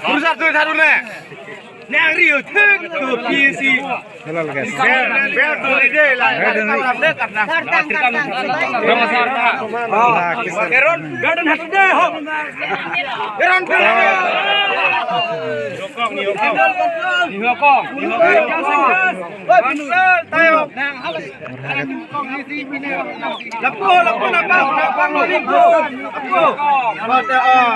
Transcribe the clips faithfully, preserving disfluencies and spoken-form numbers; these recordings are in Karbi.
Kurusar tu tharu ne. Nang rio thik tu P C. Hello, guys. Ber, ber tu ni dei la. Ber tu ni. Kartang, kartang, kartang. Eron, garden hat dei ho. Eron tu. Ni ho kong, ni ho kong. Ni ho kong. Ni ho kong. Tayo. Lapu, lapu, lapu, lapu, lapu, lapu. Lapu. Mata, ah.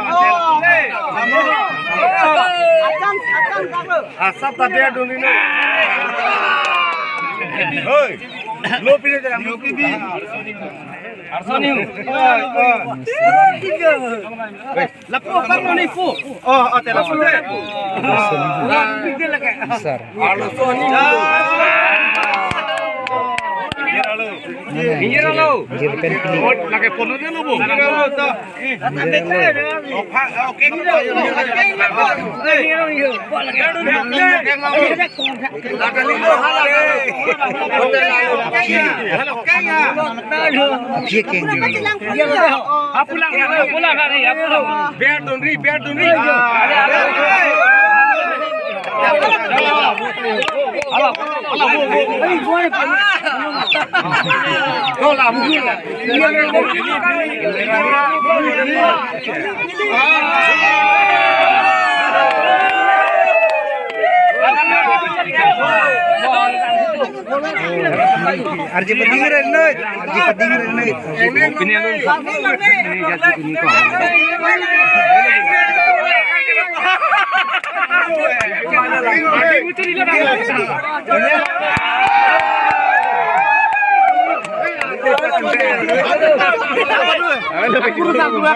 Asap ta ber dun ni. Hoi. Lo pide jara, lo pide. Arsoni. Lapu, lapu, lapu. Oh, oh, te lapu, lapu. Besar. Injir lo. Injir pen pini. Lake pono dia lo, Bu. Aphi keng. Pulang, pulang, pulang, pulang. Ber dun ri, ber dun ri. Arje pading ren noi, arje pading ren noi.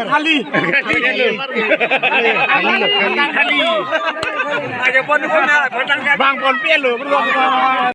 Khali. Khali. Bang pon pelo.